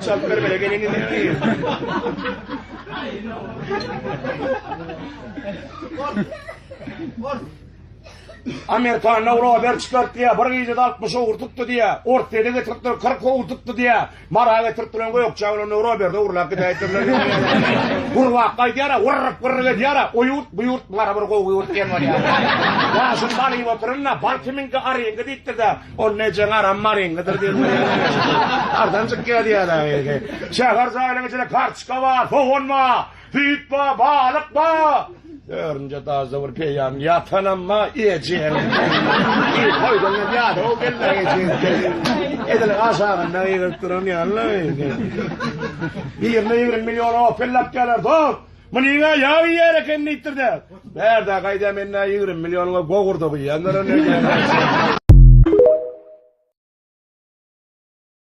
Çalyp bermeli gelin indi. Amerikanda Robert çykaryp diýýär, bir gijede 60 owur tutdy diýýär. Orsýede getiripdir, 40 owur tutdy diýýär. Mara getirip duran gökçä bilen Roberti ogurlap gidäýipdirler. Gurbakga aýdýar-a, wyrryk-wyrryk edýär-a, o ýurt, bu ýurt Mara bir gowy ýurt diýen bolýar. Ýaşyl bal iýip oturyn-da, bal kimiňki aryňky diýipdir-de, onda ejeň aram maryňkydyr diýen bolýar. Ardan çykýar diýýär-ä. Şäher jaýlaryň içinde karçka bar, sogan bar. Süýt ba, balyk ba. Dördünji etajda bir peýam ýatanam ba, ejeň. Toýdan ýadaw geldi ejeň. Edil aşagynda ýygyryp duran ýaly. Birine 20 million Opel alyp geler, dost. Munyňa ýag iýer eken diýipdir-de. Bärde gaýda men 20 millionyňa gowurda guýýanlar.